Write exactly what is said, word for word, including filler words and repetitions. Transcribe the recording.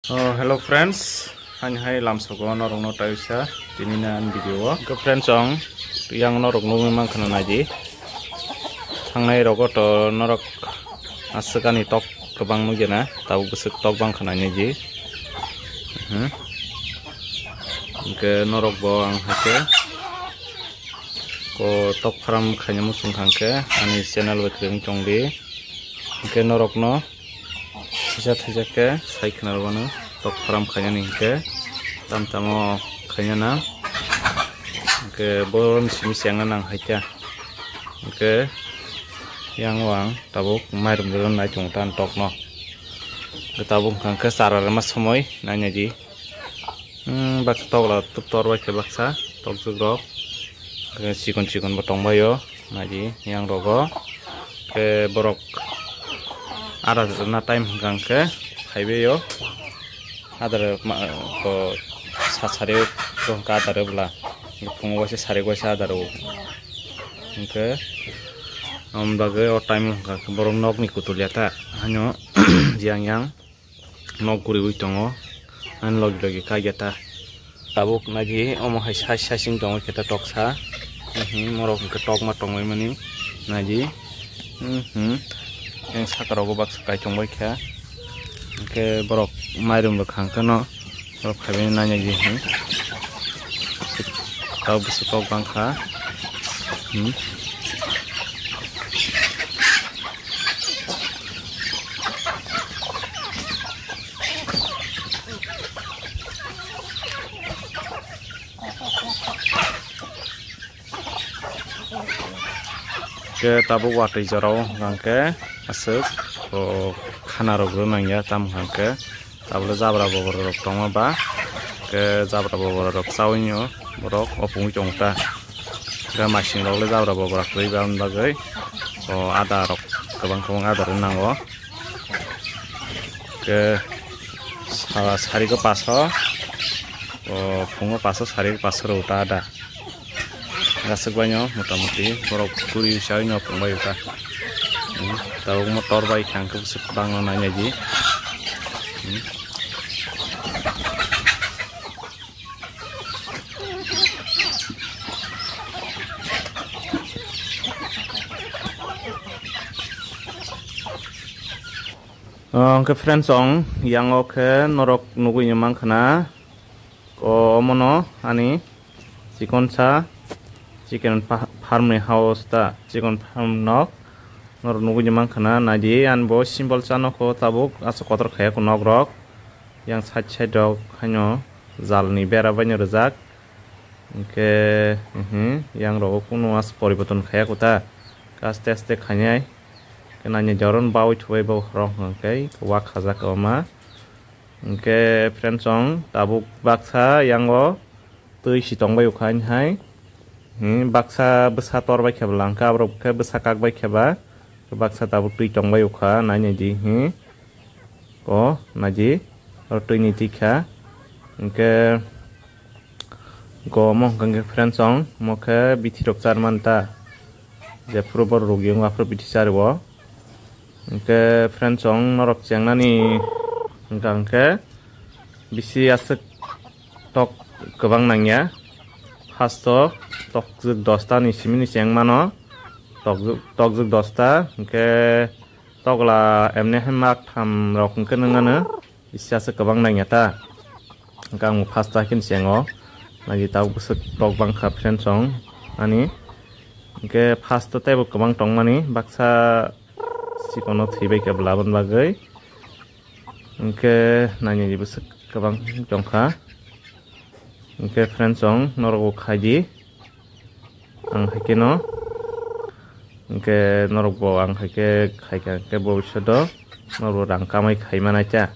Oh, hello friends, hani hai lamsogo norokno taisa tini na ani video o. Hwnkhe friends, ang yang norok nugwi mankha na naidi. Thangnai rogo to norok aswk ani tok kwbang nugya na, tabuk bwswk tok bangkha na naidi. Mhm. Hwnkhe norok bo ang haikhe ko tok pharam khaina muchung thangkhe ani channel bai kwrwng tongdi. Hwnkhe norokno Thaisa thaisa khe sai khna rwmano tok pharam khainani hinkhe tam tamo khaina nang. Hinkhe boroni simi chengna nang hai khe. Hinkhe yang o ang tabuk mairum rwna nai tongo ta ang tokno. Hinkhe tabuk wngkha khe chara rwma somoi nainai di. Hmm, baksa tokla tor bai khe baksa tokjwk rok. Khe chikon chikon bo tongbaio, naidi yang rogo. Khe borok ada na time hwnkha khe khaibaio. Adar ma, ko sa sari ko hwnkha adar bwla. Phungo waisa sari waisa adar o. Hwnkhe, am bagwi o time hwnkha khe borok nokni kutul ya ta. Hano yang yang. Nok guriwi tongo, ani logi logi kaiya ta. Tabuk naidi omo hai sai sai sing tongo khe ta toksa. Mhm, morok hwnkhe tokma tongwi mani naidi. Mhm. Yang saka rogo baksa kai tongbai kha. Hwnkhe borok mairum rok khang kheno borok phaibai nai naidi. Tabuk bwswk kok bangkha. Hmm. Khe tabuk watwi jorao hwnkha khe aswk, o, khana rok rw nangya, tamo hwnkha khe tabuk le jabra bobor rok tongma ba, khe jabra bobor rok chawi no borok opungwi tongo ta. Khe masing rok le jabra bobor kwrwi ba, aboni bagwi, o, ada rok kwbang kwbang ada rw nango. Khe sa-, sari ko paso, o, phungo paso, sari ko paso rw ta ada. Aswk baino motamuti borok kuri saui no pung bai kha. Hmm, tabuk motor bai kha hwnkhe bwswk bangno nainai di. Hmm. O, hwnkhe friends, chwng yang o khe norok nugui ni mankha na. O, omono ani chikonsa chicken pa-, farm ni house ta, chicken farm nok norok nugui ni mankha na, naidi ani bo simple cha nokho tabuk aswk kotor khaiya kho nok rok. Yang side side rok haino jal ni bera baino rijak. Hwnkhe, mhm, yang rogo kunu aswk poriborton khaiya kho ta, aste aste khainai. Khe naini joron bawi thubai bo rok hwnkhe wa khajak kwbangma. Hwnkhe friends, chwng tabuk baksa yango twi si tongbai ukha hai. Hmm, baksa bwsa tor bai khe bwla hwnkhe aborok khe bwsa kak bai khe ba baksa tabuk twi tongbai ukha nainai di, hmm. O naidi oro twi ni twi kha. Hwnkhe go omo hwnkhe friends, chwng omo khe bithi rok charman ta. Jephuru borok rugwi wng aphuru bithi chari o. Hwnkhe friends, chwng norok chengnani hwnkha hwnkhe bisi aswk tok kwbang nangya. First o tokjwk dosta ni simi ni chengmano, tokjwk, tokjwk dosta, hwnkhe tokla emne hai mak tham rok hwnkhe nung ano. Bisi aswk kwbang nangya ta. Hwnkhe ang first o haikhe chengo. Naidi tabuk bwswk tok bangkha friends, chwng ani. Hwnkhe first o teibo kwbang tongmani, baksa chikono thwibai khe bwla aboni bagwi. Hwnkhe nainani bwswk kwbang tongkha. Hwnkhe friends, chwng norok bo khaidi. Ang hai kheno, hwnkhe norok bo ang hai khe khai kha, hwnkhe bobishoto norok bo rang kamai khai manai ta.